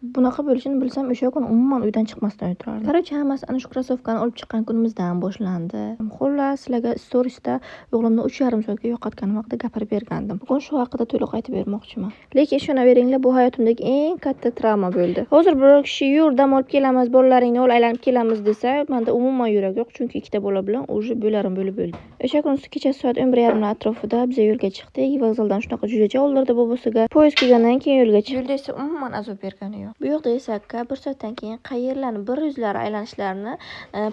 Bunaqa bo'lishini bilsam, o'sha kuni umuman uydan chiqmasdan o'tirardim. Короче, hammasi ana shu krossovkani olib chiqqan kunimizdan boshlandi. Xullas, sizlarga storiesda o'g'limni 3,5 soatga yo'qotganim haqida gapirib bergandim. Bugun shu haqida to'liq aytib bermoqchiman. Lekin ishonaveringlar, bu hayotimdagi eng katta travma bo'ldi. Hozir biror kishi "Yur, dam olib kelamiz, bolalaringni ol, aylanib kelamiz" desa, menda umuman yurak yo'q, chunki ikkita bola bilan уже bo'larim bo'lib bo'ldi. O'sha kuni kechasi soat 11:30 atrofida biz yo'lga chiqdik. Vokzaldan shunaqa jo'jacha oldirdi bobosiga. Poyezd kelgandan keyin yo'lga chiqdik. Yo'lda esa umuman azob bergani yo'q. Bu yoqda esa aka bir soatdan keyin qayerlarni bir yuzlari aylanishlarini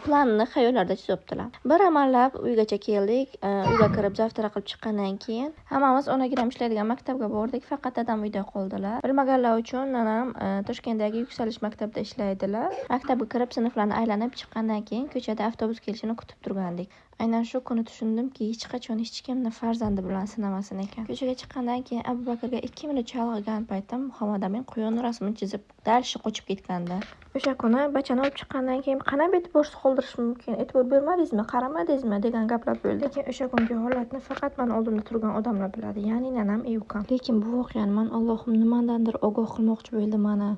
planini xayollarida chizibdilar. Bir amallab uygacha keldik. Uyga kirib, завтрак qilib chiqqandan keyin hammamiz onaginam ishlaydigan maktabga bordik. Faqat dadam uyda qoldilar. Bilmaganlar uchun, nanam Toshkentdagi Yuksalish maktabida ishlaydilar. Maktabga kirib, sinflarni aylanib chiqqandan keyin ko'chada avtobus kelishini kutib turgandik. Aynan shu kuni tushundimki, hech qachon hech kimni farzandi bilan sinamasin ekan. Ko'chaga chiqqandan keyin Abu Bakrga 2 minut chalg'igan paytim Muhammad Amin quyon rasmini chizib, дальше qochib ketgandi. O'sha kuni bachani olib chiqqandan keyin "Qanday e'tiborsiz qoldirish mumkin, e'tibor bermadingizmi, qaramadingizmi?" degan gaplar bo'ldi. Lekin o'sha kungi holatni faqat mani oldimda turgan odamlar biladi, ya'ni nanam и ukam. Lekin bu voqeani man Allohim nimadandir ogoh qilmoqchi bo'ldi mani.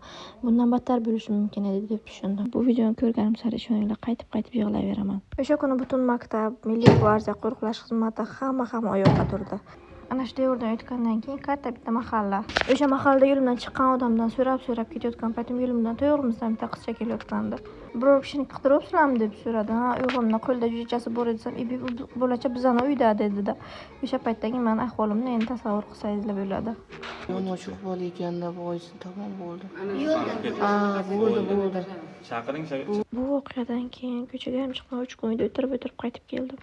Bundan battar bo'lishi mumkin edi deb tushundim. Bu videoni ko'rganim sari, ishoninglar, qaytib-qaytib yig'layveraman. O'sha kuni butun maktab, Milliy gvardiya, qo'riqlash xizmati, hamma hamma oyoqqa turdi. Ana shu devordan o'tgandan keyin katta bitta mahalla. O'sha mahallada yo'limdan chiqqan odamdan so'rab-so'rab ketayotgan paytim yo'limdan to'g'rimizdan bitta qizcha kelayotgandi. "Biror kishini qidiryapsizlarmi?" deb so'radi. "Ha, o'g'limni qo'lida jo'jachasi bor edi" desam, "Bu bolacha bizani uyda" dedida. O'sha paytdagi mani ahvolimni endi tasavvur qilsangizlar bo'ladi. Yomon chuq bola ekanda, voysi, tamom bo'ldi. Ha, bo'ldi, bo'ldi. Chaqiring, chaqiring. Bu voqeadan keyin ko'chaga ham chiqmay, 3 kun uyda o'tirib-o'tirib qaytib keldim.